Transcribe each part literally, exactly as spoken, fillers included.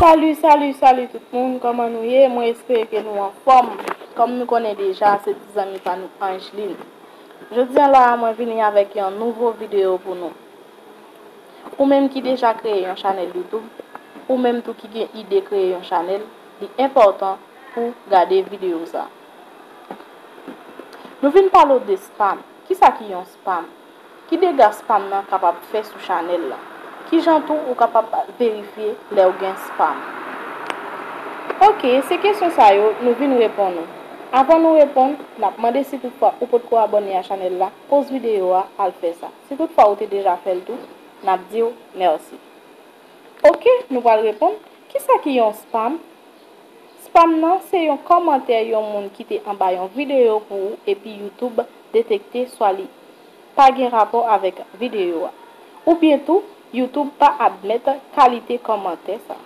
Salut, salut, salut tout moun, kòman nou ye? Mwen espere ke nou anfòm. Kòm nou konnen deja, se ti zanmi pa nou Angeline. Jodi a la, mwen vini avèk yon nouvo videyo pou nou. Ou menm ki deja kreye yon chanèl YouTube, ou menm tou ki gen ide kreye yon chanèl, li enpòtan pou gade videyo sa. Nou vin pale w de spam. Kisa ki yon spam? Ki dega spam nan kapab fè sou chanèl la? Kijan tou ou kapab verifye lè w gen spam? Ok, se kesyon sa yo nou vin reponn ou. Avan nou reponn, n ap mande si toutfwa ou potko abòne a chanèl la, poz videyo a, al fè sa. Si toutfwa ou te deja fè l tou, n ap di w mèsi. Ok, nou pral reponn. Kisa ki yon spam? Spam nan se yon kòmantè yon moun kite anba yon videyo pou ou epi YouTube detekte swa li pa gen rapò avèk videyo a. Oubyen tou, YouTube pa admèt kalite kòmantè sa.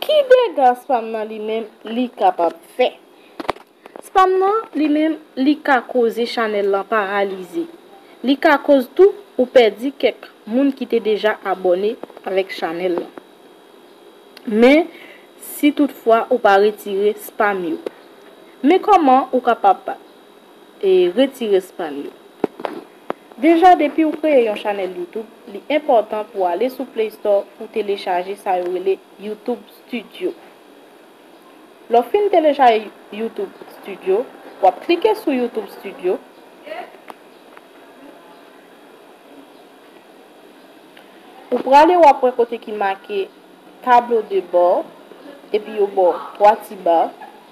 Ki dega spam nan li menm li kapab fè? Spam nan, li menm, li ka koze chanèl lan paralize. Li ka koz tou ou pèdi kèk moun ki te deja abòne avèk chanèl lan. Men, si toutfwa ou pa retire spam yo. Men kòman ou kapab, e, retire spam yo? Deja, depi ou kreye yon chanèl YouTube, li enpòtan pou w ale sou Play Store pou telechaje sa yo rele YouTube Studio. Lè w fin telechaje YouTube Studio, w ap klike sou YouTube Studio. Ou prale, w ap wè kote ki make tableau de bord, epi yo ba w twa ti ba,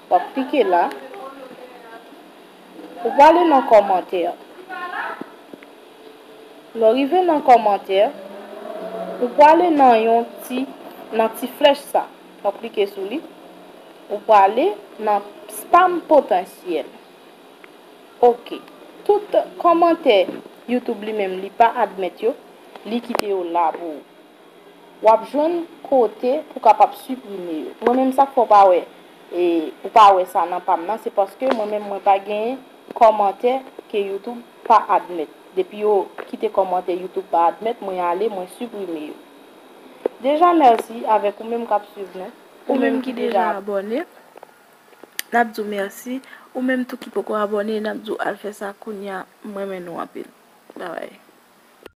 w ap klike la. Ou prale nan kòmantè. Lè w rive nan kòmantè, ou prale nan yon ti, nan ti flèch sa. W ap klike sou li. Ou prale nan spam potansyèl. Ok. Tout kòmantè YouTube li menm li pa admèt yo, li kite yo la pou ou. W ap jwenn kote pou kapab siprime yo. Mwen menm sa k fè w pa wè, e, ou pa wè sa nan pa m nan, se paske mwen menm mwen pa gen kòmantè ke YouTube pa admèt. Depi yo kite kòmantè YouTube pa admèt, mwen ale, mwen siprime yo. Deja mèsi avèk ou menm k ap swiv nou. Ou menm ki deja abòne, n ap di w mèsi. Ou menm tou ki poko abòne, n ap di w al fè sa kounye a. M renmen nou anpil. Babay.